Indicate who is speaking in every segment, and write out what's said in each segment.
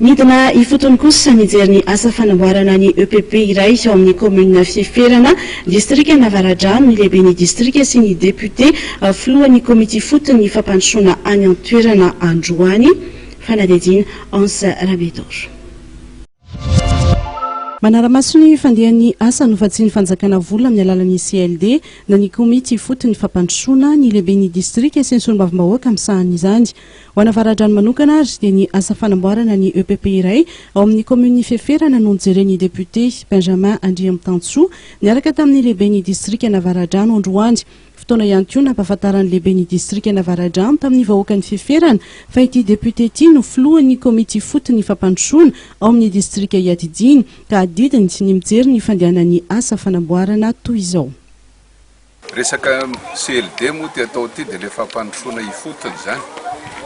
Speaker 1: Nidina ifotony kosa nijery ny asa fanamboarana ny EPP iray ao amin'ny kaominina Fieferana, distrikan'Avaradrano ny lehiben'ny distrika sy ny depiote filohan'ny komity ifotony fampandrosoana any an-toerana androany. Fanadihadiana Anse Rabedoro. Manara-maso ny fandehan'ny asa novatsian'ny fanjakana vola amin'ny alalan'ny CLD na ny komity ifotony fampandrosoana ny lehiben'ny distrika sy ny solombavambahoaka misahana izany. Ho an'Avaradrano manokana ary dia ny asa fanamboarana ny EPP iray ao amin'ny kaominin'i Feferana no nojeren'ny depiote Benjamin Andriamitansoa niaraka tamin'ny lehiben'ny distrikan'Avaradrano androany. Fotoana ihany koa nampahafantaran'ny lehiben'ny distrikan'Avaradrano tamin'ny vahoakan'i Feferana fa ity depiote ity no filohan'ny komity ifotony fampandrosoana ao amin'ny distrika iadidiany ka adidiny ny mijery ny fandehanan'ny asa fanamboarana toy izao.
Speaker 2: Resaka CLD moa ity atao ity dia ilay fampandrosoana ifotony izany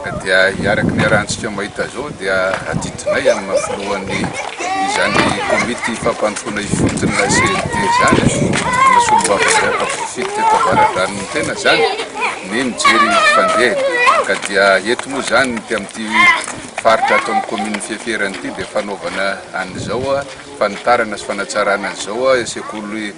Speaker 2: ka dia araka ny iarahantsika mahita izao dia adidinay amin'ny maha filohan'ny izany komity fampandrosoana ifotony na CLD izany na solombavambahoaka voafidy teto Avaradrano ny tena izany ny mijery fandehany ka dia eto moa izany ity amin'ity faritra ato amin'ny commune Fieferana ity dia fanaovana an'izao fanitarana sy fanatsarana an'izao sekoly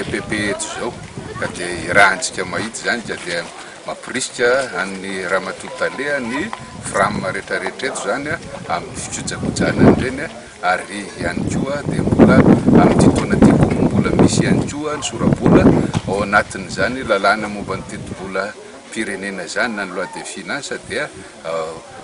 Speaker 2: EPP eto izao ka dia irahantsika mahita izany ka dia mamporisika an'ny Ramatoa Tale ny Fram rehetra rehetra eto izany amin'ny fikojakojana an'ireny ary ihany koa dia mbola amin'ity taona ity koa moa mbola misy ihany koa ny sora-bola ao anatin'izany lalàna momba ny tetibolam-pirenena izany na ny loi de finance dia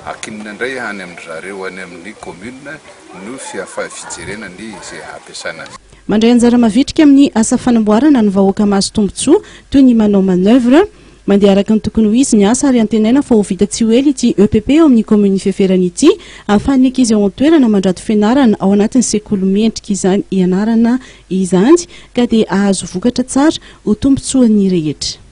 Speaker 2: ankinina indray any amin-dry zareo any amin'ny commune no fijerena ny izay hampiasana azy.
Speaker 1: Mandray anjara mavitrika amin'ny asa fanamboarana ny vahoaka mahazo tombontsoa toy ny manao manoeuvre. Mandeha araka ny tokony ho izy ny asa ary antenaina fa ho vita tsy ho ela ity EPP ao amin'ny kaominin'i Feferana ity ahafahan'ny ankizy ao an-toerana mandrato fianarana ao anatin'ny sekoly mendrika izany hianarana izany ka dia hahazo vokatra tsara ho tombontsoan'ny rehetra.